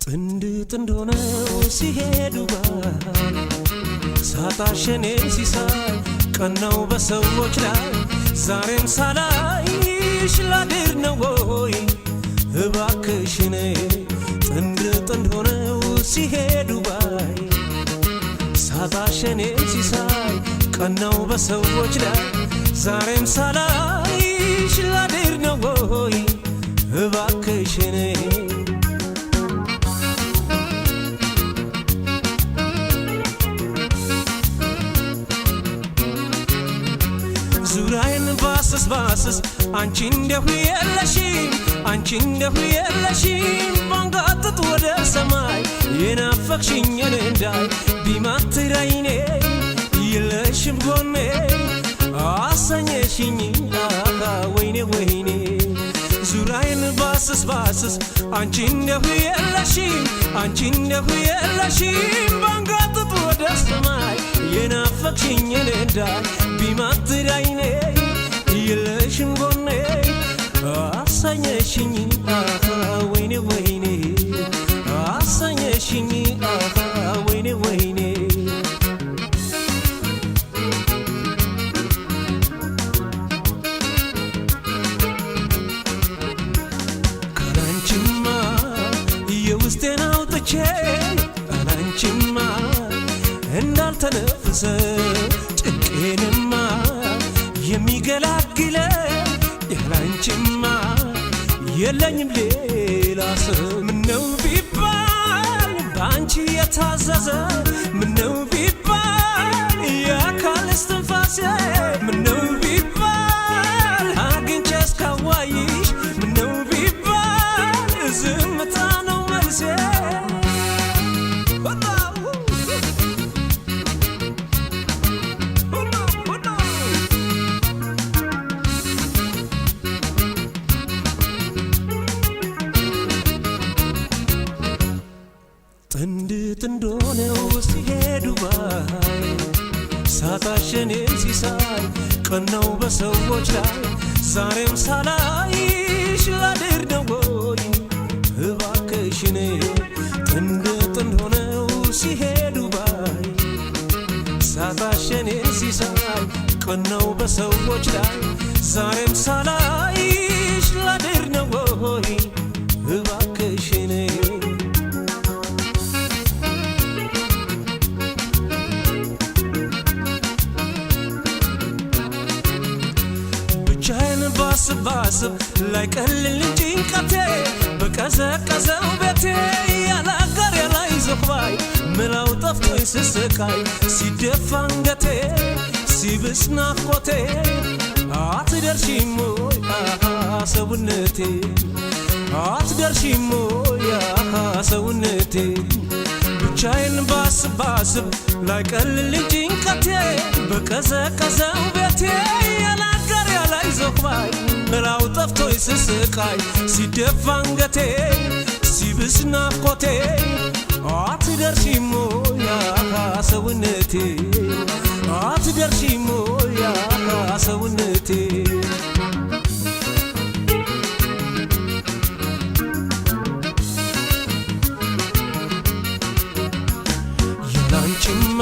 ጥንድ ጥንድ ሆነው ሲሄዱ ባይ ሳጣሽ እኔን ሲሳይ ቀናው በሰዎች ላይ ዛሬም ሳላይሽ ላድር ነው ወይ እባክሽን ጥንድ ጥንድ ሆነው ሲሄዱ ባይ ሳጣሽ እኔን ሲሳይ ቀናው በሰዎች ላይ ዛሬም ሳላይሽ ላድር ነው ወይ እባክሽን ዙሪያዬን ባስስ ባስስ አንቺ እንደሁ የለሽም አንቺ እንደሁ የለሽም ባንጋጥጥ ወደ ሰማይ የናፈቅሽኝን እንዳይ ቢማትር አይኔ የለሽም ጎኔ አሰኘሽኝ አሃ ወይኔ ወይኔ ዙሪያዬን ባስስ ባስስ አንቺ እንደሁ የለሽም አንቺ እንደሁ የለሽም ባንጋጥጥ ወደ ሰማይ የናፈቅሽኝን እንዳይ ቢማትር አይኔ የለሽም ጎኔ አሰኘሽኝ አሃ ወይኔ ወይኔ አሰኘሽኝ አሃ ወይኔ ወይኔ ካላንቺማ የውስጤን አውጥቼ ካላንቺማ እንዳልተነፍሰ ጭንቄንማ የሚገላግለ ያላንቺማ የለኝም ሌላ ሰው። ምነው ቢባል በአንቺ የታዘዘ ምነው ቢባል የአካል እስትንፋሴ ምነው ቢባል አግኝቼ እስካዋይሽ ምነው ቢባል ዝምታ ነው መልሴ። ጥንድ ጥንድ ሆነው ሲሄዱ ባይ ሳጣሽ እኔን ሲሳይ ቀናው በሰዎች ላይ ዛሬም ሳላይሽ ላድር ነው ወይ እባክሽን ጥንድ ጥንድ ሆነው ሲሄዱ ባይ ሳጣሽ እኔን ሲሳይ ቀናው በሰዎች ላይ ዛሬም ሳላይሽ ላድር ነው ወይ እባክሽን ብቻዬን ባስብ ባስብ ላይቀልልኝ ጭንቀቴ በቀዘቀዘው ቤቴ ያላጋር ያላይዞህ ባይ ምላው ጠፍቶኝ ስስቃይ ሲደፋ አንገቴ ሲብስ ናፍቆቴ አትደርሺም ወይ አሃ ሰውነቴ አትደርሺም ወይ አሃ ሰውነቴ ብቻዬን ባስብ ባስብ ላይቀልልኝ ጭንቀቴ በቀዘቀዘው ቤቴ ያላጋር ያላይዞህ ባይ ምላው ጠፍቶኝ ስስቃይ ሲደፋ አንገቴ ሲብስ ናፍቆቴ አትደርሺም ወይ አሃ ሰውነቴ አትደርሺም ወይ አሃ ሰውነቴ ያላንቺማ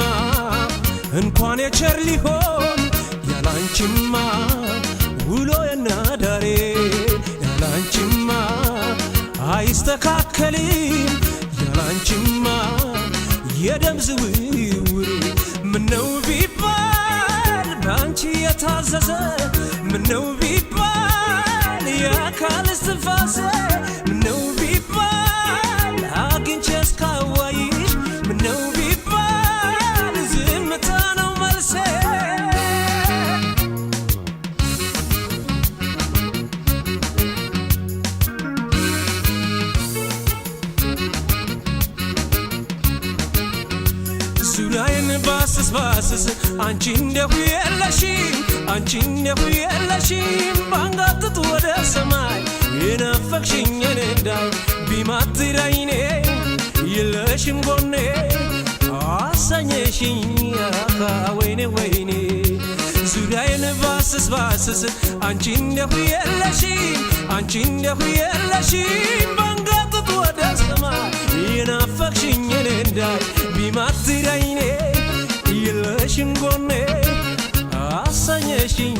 እንኳን የቸር ሊሆን ያላንቺማ ውሎዬና ዳሬ ያላንቺማ አይስተካከልም ያላንቺማ የደም ዝውውሬ ምነው ቢባል በአንቺ የታዘዘ ምነው ቢባል የአካል እስትንፋሴ ምነው ቢባል አግኝቼ እስካዋይሽ ምነው ቢባል ዝምታ ነው መልሴ። ዙሪያዬን ባስስ ባስስ አንቺ እንደሁ የለሽም አንቺ እንደሁ የለሽም ባንጋጥጥ ወደ ሰማይ የናፈቅሽኝን እንዳይ ቢማትር አይኔ የለሽም ጎኔ አሰኘሽኝ አሃ ወይኔ ወይኔ ዙሪያዬን ባስስ ባስስ አንቺ እንደሁ የለሽም አንቺ እንደሁ የለሽም ባንጋጥጥ ወደ ሰማይ እንዳይ ቢማትር አይኔ የለሽም ጎኔ አሳኘሽኝ።